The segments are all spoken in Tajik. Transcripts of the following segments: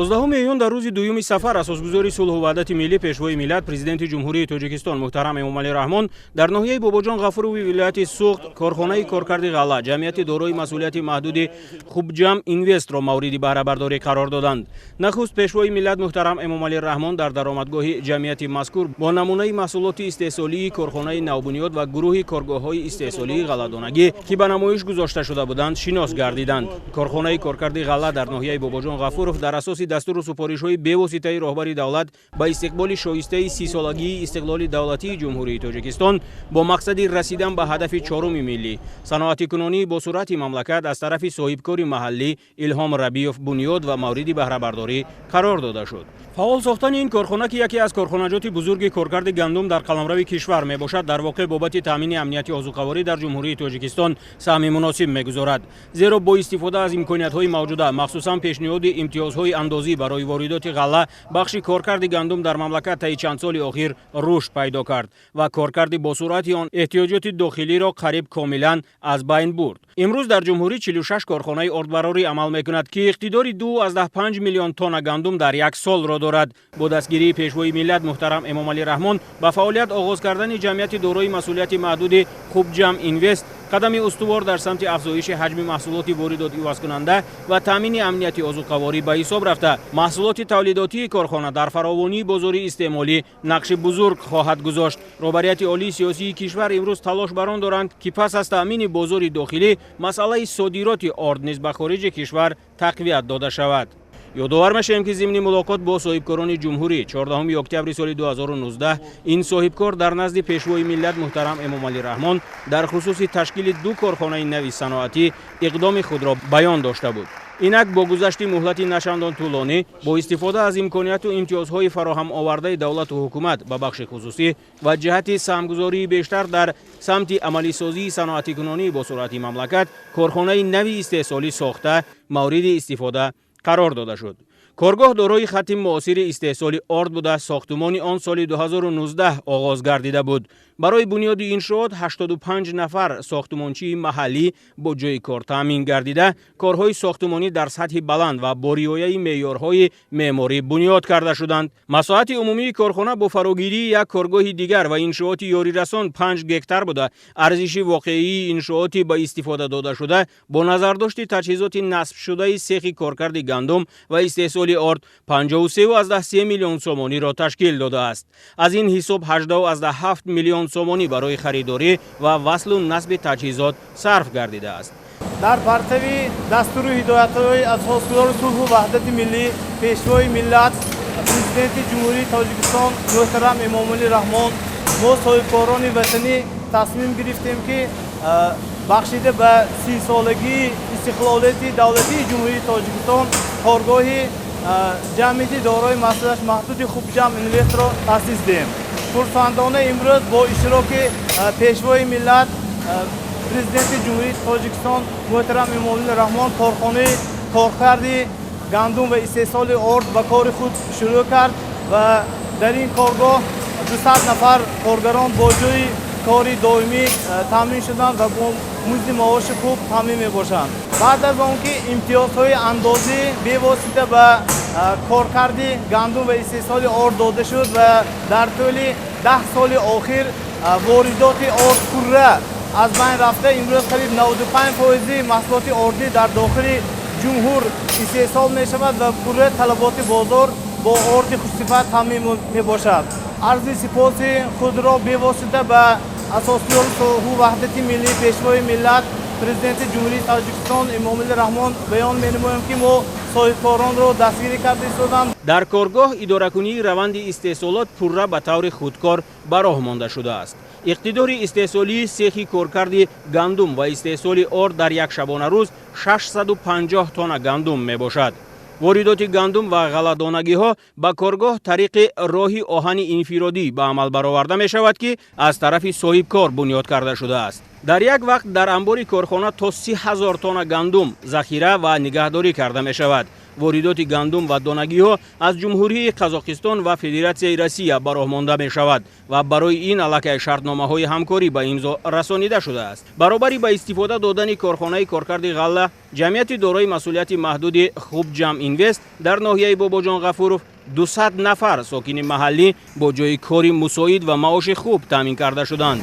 12 июн, дар рӯзи дуюми сафар, асосгузори сулҳу ваҳдати миллӣ, Пешвои миллат, Президенти Ҷумҳурии Тоҷикистон муҳтарам Эмомалӣ Раҳмон дар ноҳияи Бобоҷон Ғафурови вилояти Суғд корхонаи коркарди ғалла ҷамъияти дорои масъулияти маҳдуди Хубҷам Инвестро мавриди баҳрабардорӣ қарор доданд. Нахуст Пешвои миллат муҳтарам Эмомалӣ Раҳмон дар даромадгоҳи ҷамъияти мазкур бо намунаи маҳсулоти истеҳсолии корхонаи навбунёд ва гурӯҳи коргоҳҳои истеҳсолии ғалладонагӣ, ки ба намоиш гузошта шуда буданд, шинос гардиданд. Корхонаи коркарди ғалла дар ноҳияи Бобоҷон Ғафуров дар асоси дастуру супоришҳои бевоситаи роҳбари давлат ба истиқболи шоистаи 30-солагии истиқлоли давлатии Ҷумҳурии Тоҷикистон бо мақсади расидан ба ҳадафи чоруми миллӣ, саноатикунонии босуръати мамлакат, аз тарафи соҳибкори маҳаллӣ Илҳом Рабиёв бунёд ва мавриди баҳрабардорӣ қарор дода шуд. Фаъол сохтани ин корхона, ки яке аз корхонаҷоти бузурги коркарди гандум дар қаламрави кишвар мебошад, дар воқеъ бобати таъмини амнияти озуқаворӣ дар Ҷумҳурии Тоҷикистон саҳми муносиб мегузорад, зеро бо истифода аз имкониятҳои мавҷуда, махсусан пешниҳоди имтиёзҳои андозӣ барои воридоти ғалла, бахши коркарди гандум дар мамлакат таи чанд соли охир рушд пайдо кард ва коркарди босуръати он эҳтиёҷоти дохилиро қариб комилан аз байн бурд. Имрӯз дар ҷумҳурӣ 46 корхонаи ордбарорӣ амал мекунад, ки иқтидори 2,5 миллион тонна гандум дар як солро дорад. Бо дастгирии Пешвои миллат муҳтарам Эмомалӣ Раҳмон ба фаъолият оғоз кардани ҷамъияти дорои масъулияти маҳдуди Хубҷам Инвест қадами устувор дар самти афзоиши ҳаҷми маҳсулоти воридот ивазкунанда ва таъмини амнияти озуқаворӣ ба ҳисоб рафта, маҳсулоти тавлидотии корхона дар фаровонии бозори истеъмолӣ нақши бузург хоҳад гузошт. Роҳбарияти олии сиёсии кишвар имрӯз талош бар он доранд, ки пас аз таъмини бозори дохилӣ масъалаи содироти орд низ ба хориҷи кишвар тақвият дода шавад. Ёдовар мешавем, ки зимни мулоқот бо соҳибкорони ҷумҳурӣ 14 октябри соли 2019 ин соҳибкор дар назди Пешвои миллат муҳтарам Эмомалӣ Раҳмон дар хусуси ташкили ду корхонаи нави саноатӣ иқдоми худро баён дошта буд. Инак, бо гузашти муҳлати начандон тӯлонӣ, бо истифода аз имконияту имтиёзҳои фароҳам овардаи давлату ҳукумат ба бахши хусусӣ ва ҷиҳати саҳмгузории бештар дар самти амалисозии саноатикунонии босуръати мамлакат, корхонаи нави истеҳсолӣ сохта, мавриди истифода қарор дода шуд. Коргоҳ дорои хатти муосири истеҳсоли орд буда, сохтумони он соли 2019 оғоз гардида буд. Барои бунёди иншоот 85 нафар сохтумончии маҳаллӣ бо ҷойи кор таъмин гардида, корҳои сохтумонӣ дар сатҳи баланд ва бо риояи меъёрҳои меъморӣ бунёд карда шуданд. Масоҳати умумии корхона бо фарогирии як коргоҳи дигар ва иншооти ёрирасон 5 гектар буда, арзиши воқеии иншооти ба истифода додашуда бо назардошти таҷҳизоти насбшудаи сехи коркарди гандум ва истеҳсоли орд 53,3 миллион сомониро ташкил додааст. Аз ин ҳисоб 18,7 миллион сомонӣ барои харидорӣ ва васлу насби таҷҳизот сарф гардидааст. Дар партави дастуру ҳидоятҳои асосгузори сулҳу ваҳдати миллӣ, Пешвои миллат, Президенти Ҷумҳурии Тоҷикистон муҳтарам Эмомалӣ Раҳмон, мо, соҳибкорони ватанӣ, тасмим гирифтем, ки бахшида ба 30-солагии истиқлолияти давлатии Ҷумҳурии Тоҷикистон коргоҳи ҷамъияти дорои масъулияти маҳдуди Хубҷам Инвестро таъсис диҳем. Хурсандона имрӯз бо иштироки Пешвои миллат, Президенти Ҷумҳурии Тоҷикистон муҳтарам Эмомалӣ Раҳмон корхонаи коркарди гандум ва истеҳсоли орд ба кори худ шурӯъ кард ва дар ин коргоҳ 200 нафар коргарон бо ҷойи кори доимӣ таъмин шуданд ва бо музди маоши хуб таъмин мебошанд. Баъд аз он ки имтиёзҳои андозӣ бевосита ба коркарди гандум ва истеҳсоли орд дода шуд ва дар тӯли 10 соли охир воридоти орд пурра аз байн рафта, имрӯз қариб 95 фоизи маҳсулоти ордӣ дар дохили ҷумҳур истеҳсол мешавад ва пурра талаботи бозор бо орди хушсифат таъмин мебошад. Арзи сипоси худро бевосита ба асосгузори сулҳу ваҳдати миллӣ, Пешвои миллат, Президенти Ҷумҳурии Тоҷикистон Эмомалӣ Раҳмон баён менамоем, ки мо соҳибкоронро дастгирӣ карда истоданд. Дар коргоҳ идоракунии раванди истеҳсолот пурра ба таври худкор ба роҳ монда шудааст. Иқтидори истеҳсолии сехи коркарди гандум ва истеҳсоли орд дар як шабонарӯз 650 тонна гандум мебошад. Воридоти гандум ва ғалладонагиҳо ба коргоҳ тариқи роҳи оҳани инфиродӣ ба амал бароварда мешавад, ки аз тарафи соҳибкор бунёд карда шудааст. Дар як вақт дар анбори корхона то 30 000 тонна гандум захира ва нигаҳдорӣ карда мешавад. Воридоти гандум ва донагиҳо аз Ҷумҳурии Қазоқистон ва Федератсияи Россия ба роҳ монда мешавад ва барои ин аллакай шартномаҳои ҳамкорӣ ба имзо расонида шудааст. Баробари ба истифода додани корхонаи коркарди ғалла, ҷамъияти дорои масъулияти маҳдуди Хубҷам Инвест дар ноҳияи Бобоҷон Ғафуров 200 нафар сокини маҳаллӣ бо ҷои кори мусоид ва маоши хуб таъмин карда шуданд.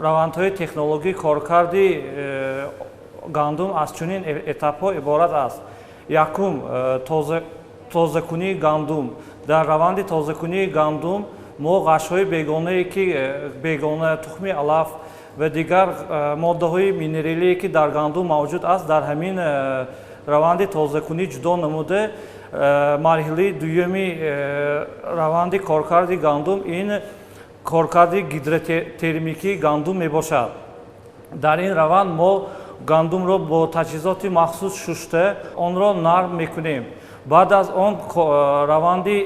Равандҳои технологии коркарди гандум аз чунин этапҳо иборат аст. Якум, тозакунии гандум. Дар раванди тозакунии гандум мо ғашҳои бегонае ки бегона, тухми алаф ва дигар моддаҳои минералие ки дар гандум мавҷуд аст, дар ҳамин раванди тозакунӣ ҷудо намуда, марҳилаи дуюми раванди коркарди гандум ин коркарди гидротермикии гандум мебошад. Дар ин раванд мо гандумро бо таҷҳизоти махсус шушта, онро нарм мекунем. Баъд аз он раванди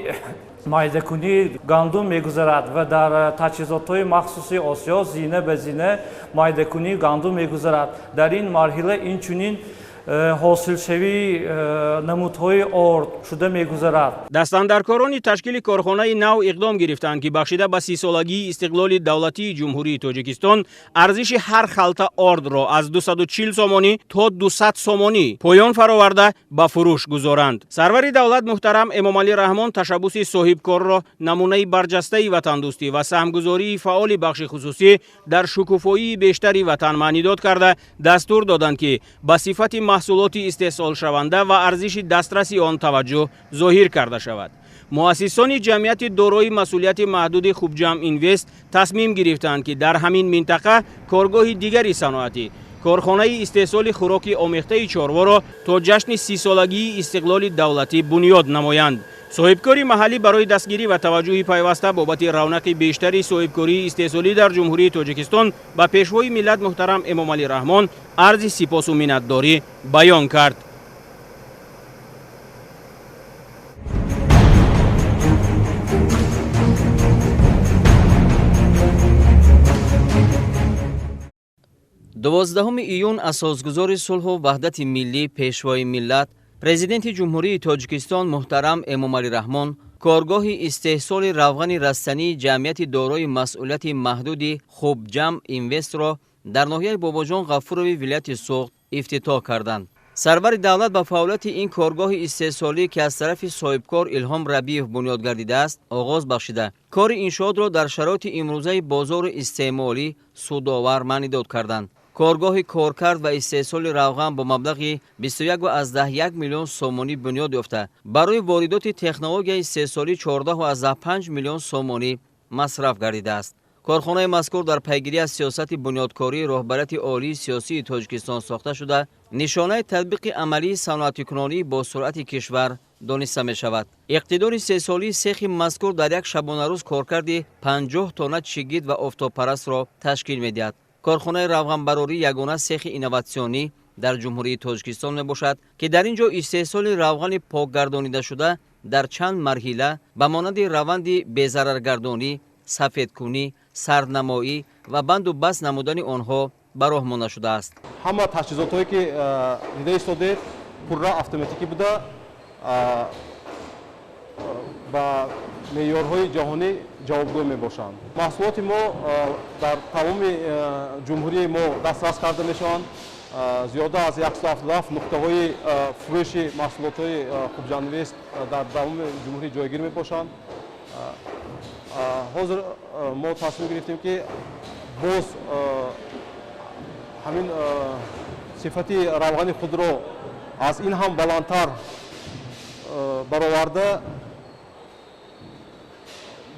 майдакунии гандум мегузарад ва дар таҷҳизотҳои махсуси Осиё зина ба зина майдакунии гандум мегузарад. Дар ин марҳила инчунин ҳосилшавии намудҳои орд шуда мегузарад. Дастандаркорони ташкили корхонаи нав иқдом гирифтанд, ки бахшида ба 30-солагии истиқлоли давлатии Ҷумҳурии Тоҷикистон арзиши ҳар халта ордро аз 240 сомонӣ то 200 сомонӣ поён фароварда ба фурӯш гузоранд. Сарвари давлат муҳтарам Эмомалӣ Раҳмон ташаббуси соҳибкорро намунаи барҷастаи ватандӯстӣ ва саҳмгузории фаъоли бахши хусусӣ дар шукуфоии бештари ватан маънидод карда, дастур доданд, ки ба сифати маҳсулоти истеҳсолшаванда ва арзиши дастраси он таваҷҷӯҳ зоҳир карда шавад. Муассисони ҷамъияти дорои масъулияти маҳдуди Хубҷам Инвест тасмим гирифтанд, ки дар ҳамин минтақа коргоҳи дигари саноатӣ, корхонаи истеҳсоли хӯроки омехтаи чорворо то ҷашни 30-солагии истиқлоли давлатӣ бунёд намоянд. Соҳибкори маҳаллӣ барои дастгирӣ ва таваҷҷӯҳи пайваста бобати равнақи бештари соҳибкории истеҳсолӣ дар Ҷумҳурии Тоҷикистон ба Пешвои миллат муҳтарам Эмомалӣ Раҳмон арзи сипосу миннатдорӣ баён кард. Дувоздаҳуми июн асосгузори сулҳу ваҳдати миллӣ, Пешвои миллат, Президенти Ҷумҳурии Тоҷикистон муҳтарам Эмомалӣ Раҳмон коргоҳи истеҳсоли равғани растании ҷамъияти дорои масъулияти маҳдуди Хубҷам Инвестро дар ноҳияи Бобоҷон Ғафурови вилояти Суғд ифтитоҳ карданд. Сарвари давлат ба фаъолияти ин коргоҳи истеҳсолӣ, ки аз тарафи соҳибкор Илҳом Рабиев бунёд гардидааст, оғоз бахшида, кори иншоотро дар шароити имрӯзаи бозори истеъмолӣ судовар маънидод карданд. Коргоҳи коркард ва истеҳсоли равған бо маблағи 21,1 миллион сомонӣ бунёд ёфта, барои воридоти технологияи истеҳсолӣ 14,5 миллион сомонӣ масраф гардидааст. Корхонаи мазкур дар пайгирӣ аз сиёсати бунёдкории роҳбарияти олии сиёсии Тоҷикистон сохта шуда, нишонаи татбиқи амалии саноатикунонии бо суръати кишвар дониста мешавад. Иқтидори истеҳсолии сехи мазкур дар як шабонарӯз коркарди 50 тонна чигит ва офтобпарастро ташкил медиҳад. Корхонаи равғанбарорӣ ягона сехи инноватсионӣ дар Ҷумҳурии Тоҷикистон мебошад, ки дар ин ҷо истеҳсоли равғани покгардонидашуда дар чанд марҳила ба монанди раванди безараргардонӣ, сафедкунӣ, сарднамоӣ ва банду баст намудани онҳо ба роҳ монда шудааст. Ҳама таҷҳизотҳое ки дида истодед, пурра автоматикӣ буда, ба меъёрҳои ҷаҳонӣ ҷавобгӯ мебошанд. Маҳсулоти мо дар тамоми ҷумҳурии мо дастрас карда мешаванд. Зиёда аз 177 нуқтаҳои фурӯши маҳсулотҳои Хубҷам Инвест дар тамоми ҷумҳурӣ ҷойгир мебошанд. Ҳозир мо тасмим гирифтем, ки боз ҳамин сифати равғани худро аз ин ҳам баландтар бароварда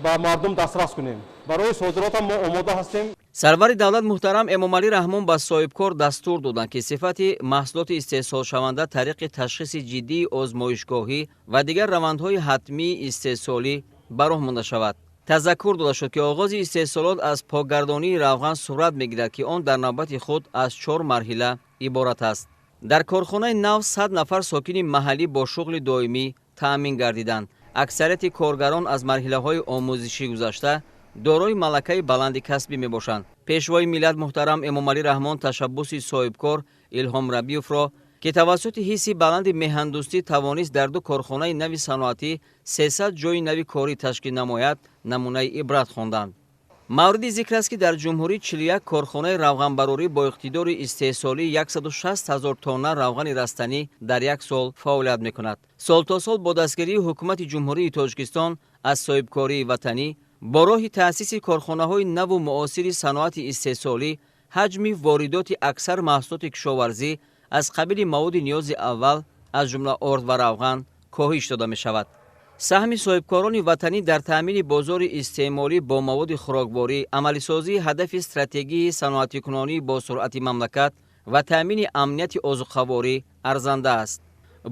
ба мардум дастрас кунем. Барои содиротам мо омода ҳастем. Сарвари давлат муҳтарам Эмомалӣ Раҳмон ба соҳибкор дастур доданд, ки сифати маҳсулоти истеҳсолшаванда тариқи ташхиси ҷиддии озмоишгоҳӣ ва дигар равандҳои ҳатмии истеҳсолӣ ба роҳ монда шавад. Тазаккур дода шуд, ки оғози истеҳсолот аз покгардонии равған сурат мегирад, ки он дар навбати худ аз 4 марҳила иборат аст. Дар корхонаи нав 100 нафар сокини маҳаллӣ бо шуғли доимӣ таъмин гардиданд. Аксарияти коргарон аз марҳилаҳои омӯзишӣ гузашта дорои малакаи баланди касбӣ мебошанд. Пешвои миллат муҳтарам Эмомалӣ Раҳмон ташаббуси соҳибкор Илҳом Рабиевро, ки тавассути ҳисси баланди меҳандӯстӣ тавонист дар 2 корхонаи нави саноатӣ 300 ҷойи нави корӣ ташкил намояд, намунаи ибрат хонданд. Мавриди зикр аст, ки дар ҷумҳурӣ 41 корхонаи равғанбарорӣ бо иқтидори истеҳсолии 160 ҳазор тонна равғани растанӣ дар як сол фаъолият мекунад. Сол то сол бо дастгирии ҳукумати Ҷумҳурии Тоҷикистон аз соҳибкории ватанӣ бо роҳи таъсиси корхонаҳои наву муосири саноати истеҳсолӣ ҳаҷми воридоти аксар маҳсулоти кишоварзӣ аз қабили маводи ниёзи аввал, аз ҷумла орд ва равған, коҳиш дода мешавад. Саҳми соҳибкорони ватанӣ дар таъмини бозори истеъмолӣ бо маводи хӯрокворӣ, амалисозии ҳадафи стратегии саноатикунонӣ бо суръати мамлакат ва таъмини амнияти озуқаворӣ арзанда аст.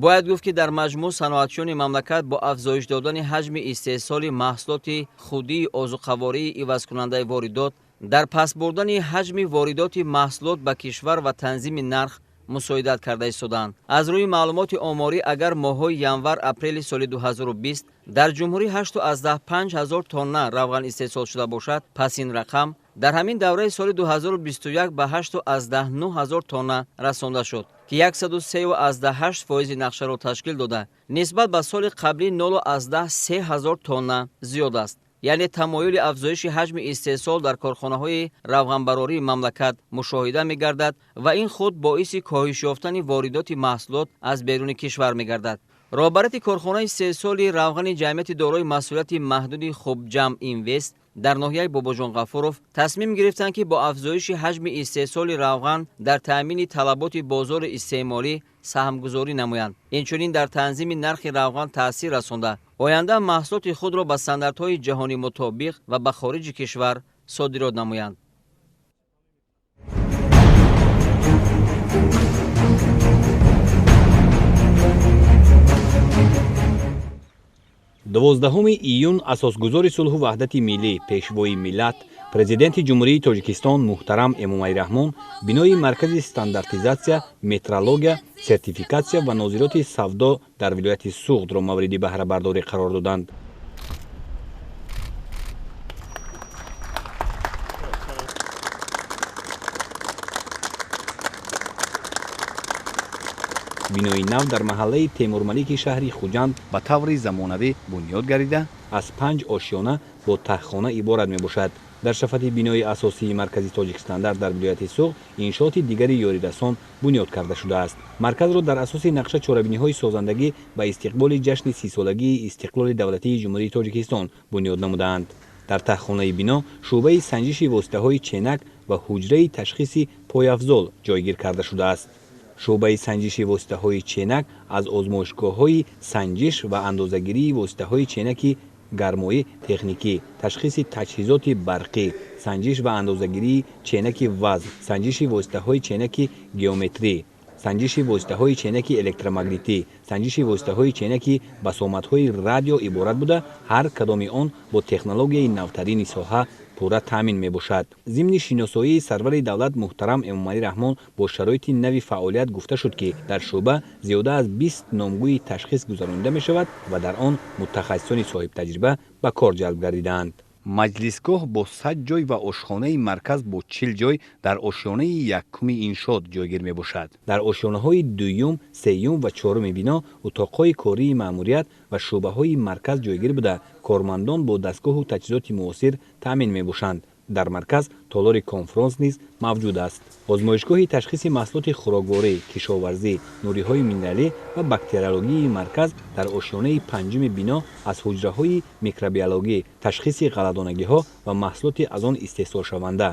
Бояд гуфт, ки дар маҷмӯъ саноатчиёни мамлакат бо афзоиш додани ҳаҷми истеҳсоли маҳсулоти худии озуқавории ивазкунандаи воридот, дар паст бурдани ҳаҷми воридоти маҳсулот ба кишвар ва танзими нарх мусоидат карда истодаанд. Аз рӯи маълумоти оморӣ, агар моҳҳои январ-апрели соли 2020 дар ҷумҳурӣ 8,5 ҳазор тонна равған истеҳсол шуда бошад, пас ин рақам дар ҳамин давраи соли 2021 ба 8,9 ҳазор тонна расонда шуд, ки 103,8 фоизи нақшаро ташкил дода, нисбат ба соли қаблӣ 0,3 ҳазор тонна зиёд аст. Яъне тамоюли афзоиши ҳаҷми истеҳсол дар корхонаҳои равғанбарории мамлакат мушоҳида мегардад ва ин худ боиси коҳиш ёфтани воридоти маҳсулот аз беруни кишвар мегардад. Роҳбарияти корхонаи истеҳсоли равғани ҷамъияти дорои масъулияти маҳдуди Хубҷам Инвест дар ноҳияи Бобоҷон Ғафуров тасмим гирифтанд, ки бо афзоиши ҳаҷми истеҳсоли равған дар таъмини талаботи бозори истеъмолӣ саҳмгузорӣ намоянд. Инчунин дар танзими нархи равған таъсир расонда, оянда маҳсулоти худро ба стандартҳои ҷаҳонӣ мутобиқ ва ба хориҷи кишвар содирот намоянд. Дувоздаҳуми июн асосгузори сулҳу ваҳдати миллӣ, пешвои миллат, президенти Ҷумҳурии Тоҷикистон муҳтарам Эмомалӣ Раҳмон бинои маркази стандартизатсия, метрология, сертификатсия ва нозироти савдо дар вилояти Суғдро мавриди баҳрабардорӣ қарор доданд. Бинои нав дар маҳаллаи Темурмалики шаҳри Хуҷанд ба таври замонавӣ бунёд гардида аз 5 ошёна бо таҳхона иборат мебошад. Дар шафати бинои асосии маркази Тоҷикстандарт дар вилояти Суғд иншооти дигари ёрирасон бунёд карда шудааст. Марказро дар асоси нақша чорабиниҳои созандагӣ ба истиқболи ҷашни 30-солагии истиқлоли давлатии Ҷумҳурии Тоҷикистон бунёд намудаанд. Дар таҳхонаи бино шӯъбаи санҷиши воситаҳои ченак ва ҳуҷраи ташхиси пойафзол ҷойгир карда шудааст. Шӯъбаи санҷиши воситаҳои ченак аз озмоишгоҳҳои санҷиш ва андозагирии воситаҳои ченаки гармоӣ техникӣ, ташхиси таҷҳизоти барқӣ, санҷиш ва андозагирии ченаки вазн, санҷиши воситаҳои ченаки геометрӣ, санҷиши воситаҳои ченаки электромагнитӣ, санҷиши воситаҳои ченаки басомадҳои радио иборат буда, ҳар кадоми он бо технологияи навтарини соҳа пурра таъмин мебошад. Зимни шиносоии сарвари давлат муҳтарам Эмомалӣ Раҳмон бо шароити нави фаъолият гуфта шуд, ки дар шӯъба зиёда аз 20 номгӯи ташхис гузаронида мешавад ва дар он мутахассисони соҳибтаҷриба ба кор ҷалб гардидаанд. Маҷлисгоҳ бо 100 ҷой ва ошхонаи марказ бо 40 ҷой дар ошёнаи якуми иншоот ҷойгир мебошад. Дар ошёнаҳои дуюм, сеюм ва чоруми бино утоқҳои кории маъмурият ва шӯъбаҳои марказ ҷойгир буда, кормандон бо дастгоҳу таҷҳизоти муосир таъмин мебошанд. Дар марказ толори конфронс низ мавҷуд аст. Озмоишгоҳи ташхиси маҳсулоти хӯрокворӣ, кишоварзӣ, нуриҳои минералӣ ва бактериологии марказ дар ошёнаи панҷуми бино аз ҳуҷраҳои микробиологӣ, ташхиси ғалладонагиҳо ва маҳсулоти аз он истеҳсолшаванда,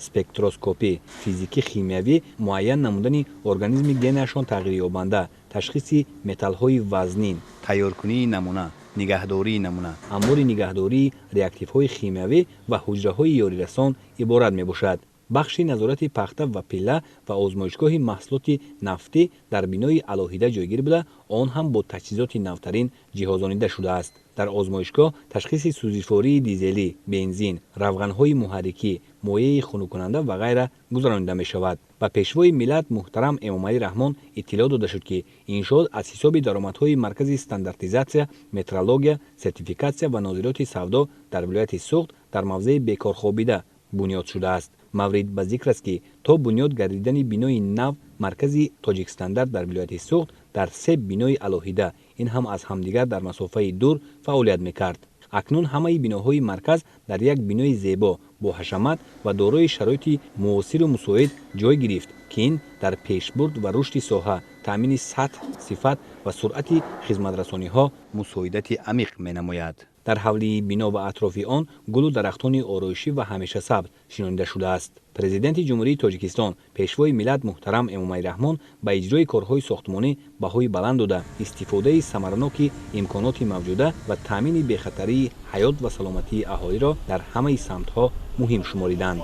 спектроскопӣ, физикӣ-химиявӣ, муайян намудани организми генашон тағйирёбанда, ташхиси металлҳои вазнин, тайёркунии намуна, нигаҳдории намуна, анбори нигаҳдории реактивҳои химиявӣ ва ҳуҷраҳои ёрирасон иборат мебошад. Бахши назорати пахта ва пилла ва озмоишгоҳи маҳсулоти нафтӣ дар бинои алоҳида ҷойгир буда, он ҳам бо таҷҳизоти навтарин ҷиҳозонида шудааст. Дар озмоишгоҳ ташхиси сӯзишвории дизелӣ, бензин, равғанҳои муҳаррикӣ, моеи хунуккунанда ва ғайра гузаронида мешавад. Ба Пешвои миллат муҳтарам Эмомалӣ Раҳмон иттилоъ дода шуд, ки иншоот аз ҳисоби даромадҳои Маркази стандартизатсия, метрология, сертификатсия ва нозироти савдо дар вилояти Суғд дар мавзеи бекорхобида бунёд шудааст. Маврид ба зикр аст, ки то бунёд гардидани бинои нав маркази Тоҷикстандарт дар вилояти Суғд дар се бинои алоҳида, ин ҳам аз ҳамдигар дар масофаи дур, фаъолият мекард. Акнун ҳамаи биноҳои марказ дар як бинои зебо, бо ҳашамат ва дорои шароити муосиру мусоид ҷой гирифт, ки ин дар пешбурд ва рушди соҳа, таъмини сатҳ, сифат ва суръати хизматрасониҳо мусоидати амиқ менамояд. Дар ҳавлии бино ва атрофи он гулу дарахтони ороишӣ ва ҳамешасабз шинонида шудааст. Президенти Ҷумҳурии Тоҷикистон, Пешвои миллат муҳтарам Эмомалӣ Раҳмон ба иҷрои корҳои сохтмонӣ баҳои баланд дода, истифодаи самараноки имконоти мавҷуда ва таъмини бехатарии ҳаёт ва саломатии аҳолиро дар ҳамаи самтҳо муҳим шумориданд.